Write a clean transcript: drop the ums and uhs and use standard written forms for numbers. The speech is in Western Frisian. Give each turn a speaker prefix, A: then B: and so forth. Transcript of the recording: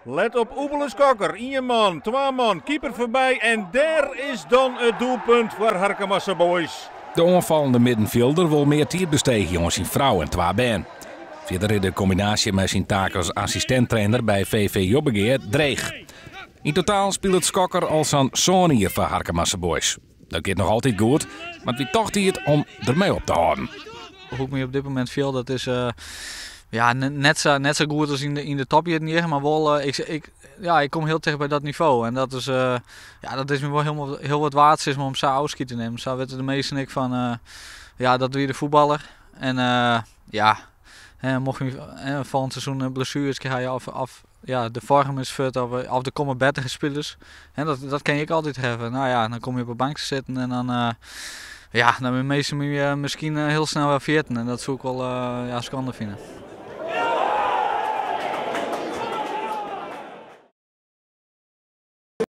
A: Let op Oebele Skokker. Ien man, twa man, keeper foarby en dêr is dan it doelpunt foar Harkemase Boys.
B: De oanfallende middenfjilder wol mear tiid besteegje oan syn frou en twa bern. Fierder is de kombinaasje mei syn taak as assistint-trainer by VV Jobbegea dreech. Yn totaal spilet Skokker al sa'n sân jier foar Harkemase Boys. Dat giet noch altyd goed, mar it wie toch tiid om dermei op te hâlden.
C: Hoe't ik my op dit momint fiel, dat is ja, net sa goed as yn de topjierren hjir, mar wol, ja, ik kom hiel ticht by dat nivo. En ja, dat is my wol hiel wat waard sis mar, om sa ôfskied te nimmen. Sa witte de minsken ek fan, ja, dat wie de fuotballer. En ja, hè, mocht je folgjend seizoen in blessuere krije of ja, de foarm is fuort of der komme bettere spilers. Hè, dat kin je ek altyd hawwe. No ja, dan komme je op de bank te sitten en dan, ja, dan binne minsken my miskien hiel snel wer ferjitten. En dat soe ik wol, ja, skande fine.